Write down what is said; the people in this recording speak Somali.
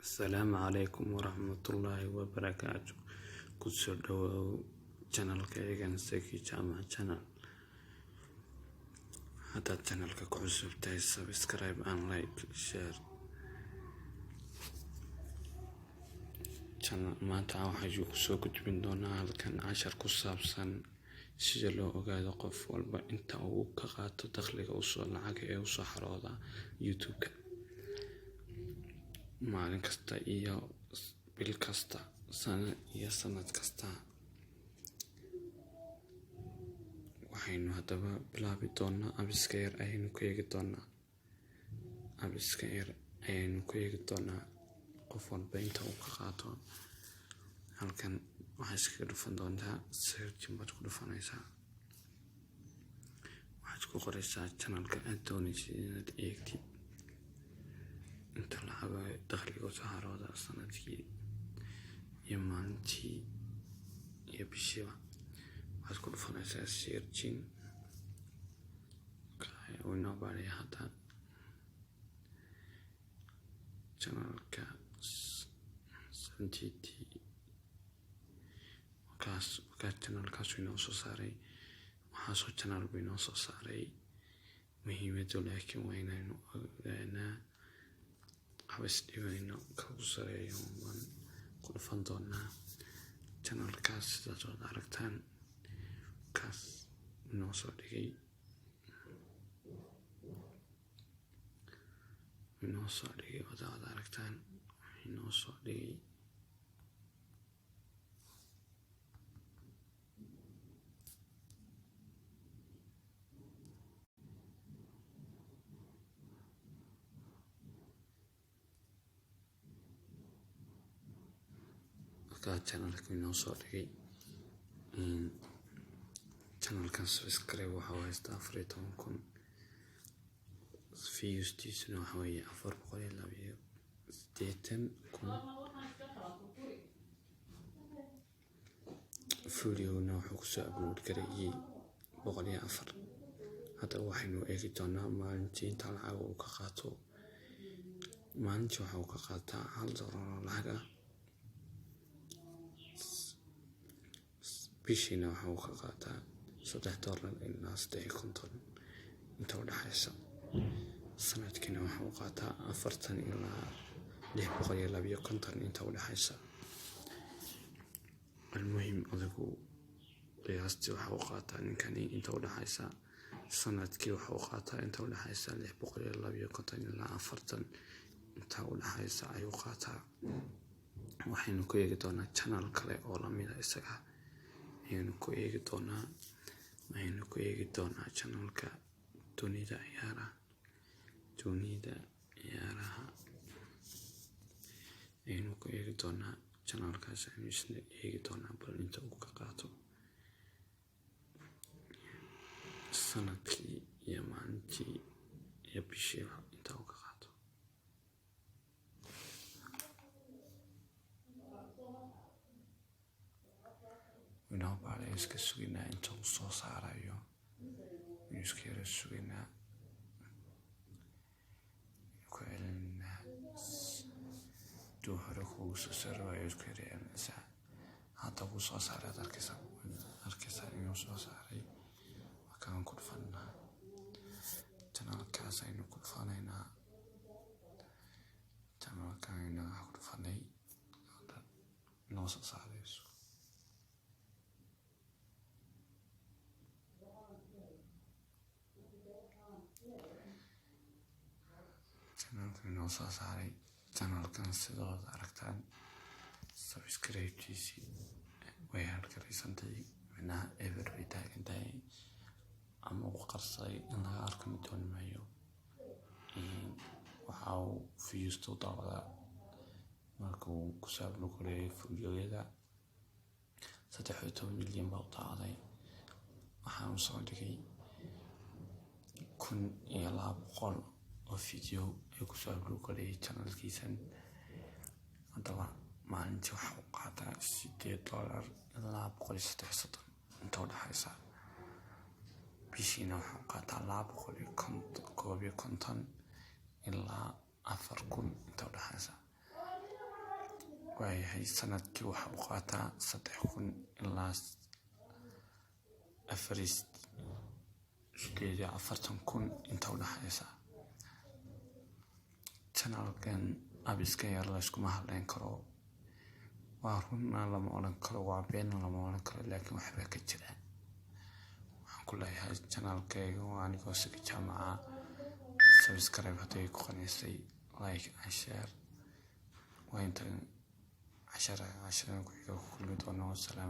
Asalaamu calaykum waraxmatullaahi wabarakaatu. Kusoo dhawaaw channelkaygan Saki Jaamac Channel. Haddaad channelka ku cusub tahay, subscribe and like, share. Maanta waxaan kusoo gudbin doonaa halkan cashar ku saabsan sida loo ogaado qof walba inta uu ka qaato dakhliga usoo lacag ee usoo xarooda YouTube-ka maalin kasta iyo bil kasta, sano iyo sanad kasta. Waxaynu haddaba bilaabi doonaa abiska yar ayaynu ku eegi doonaa abiska yar ayaynu ku eegi doonaa qof walba inta uu ka qaato. Halkan waxaa iskaga dhufan doontaa searching baad ku dhufanaysaa. Waxaad ku qoraysaa channelka aad doonaysid inaad eegtid inta lacag dakhliga usoo harooda sanadkii iyo maalintii iyo bishiiba. Waxaad ku dhufanaysaa searching. Wuu inoo baaraya hadda channelka 70. Kaas kaas channelkaas inoo soo saaray. Waxaasoo channel buu inoo soo saaray. Muhiimadu laakiin waa inaynu ogaanaa, waxba isdhibayno, ka ugu sareeyo baan ku dhufan doonaa channelkaas. Sidaad wada aragtaan, kaas inoo soo dhigay, inoo soo dhigay, wada aragtaan, inoo soo dhigay. Markaa channelka inoo soo dhigay channelkan, subscribe waxa uu haystaa 14,000, viewstiisuna waxa weeye 482,000, videona wuxuu kusoo upload gareeyay 104. Haddaba waxaynu eegi doonaa maalintii inta lacag uu ka qaato. Maalintii waxa uu ka qaataa $1 oo lacag ah. Bishiina waxa uu ka qaataa $3 ilaa 3.50 inta u dhaxaysa. Sanadkiina waxa uu qaataa 40 ilaa 652 inta u dhaxaysa. Almuhim, adigu qiyaastii waxa uu qaataa ninkani inta u dhaxaysa sanadkii, waxa uu qaataa inta u dhaxaysa 652 ilaa 40 inta u dhaxaysa ayuu qaataa. Waxaynu ku eegi doonaa channel kale oo lamida isaga ayaynu ku eegi doonaa. Waxaynu ku eegi doonaa channelka Dunida Ciyaaraha. Dunida Ciyaaraha ayaynu ku eegi doonaa. Channelkaas ayaynu isna eegi doonaa bal inta uu ka qaato sanadkii iyo maalintii iyo bishiiba inta uu ka qaato. Inoo baaray, iska sugaynaa inta uu soo saarayo. Waynu iska yara sugaynaa, ku celinaynaa. Haduu hore kuugu soo saari waayo, isku yara celinaysaa. Hadda wuu soo saaray, aad arkaysaa, arkaysaa inuu soo saaray. Markaan ku dhufanaa channelkaas aynu ku dhufanaynaa. Channelka aynu ku dhufanay hadda inoo soo saarayso. Channelkan inoo soo saaray. Channelkan sidooda aragtaan, subscribe-tiisii way halgaraysantahay, micnaha eber bay taagan tahay ama uu qarsaday in laga arko mid dooni maayo. Waxa uu viewsta u daawadaa markuu kusoo upload gareeyo videoyada 13 milyan baa u daawaday. Waxaan soo dhigay 1200 oo video ee kusoo upload gareeyay channelkiisan. Haddaba maalintii waxa uu qaataa $8 ilaa 133 inta u dhaxaysa. Bishiina waxa uu qaataa 251 ilaa 4000 inta u dhaxaysa. Waayahay, sanadkii waxa uu qaataa 3000 ilaa 48,000 inta udhaxaysa. Channelkan apps-kan yar layskuma hadleyn karo. Waa runna lama odhan karo, waa beenna lama odhan karo, laakiin waxbaa ka jira. Waxaan ku leeyahay channelkayga waa anigoo Saki Jaamaca. Subscribe hadday ku qancisay, like and share. Waa intan cashara casharan ku xiga ku kulmi doono. Wasalaam.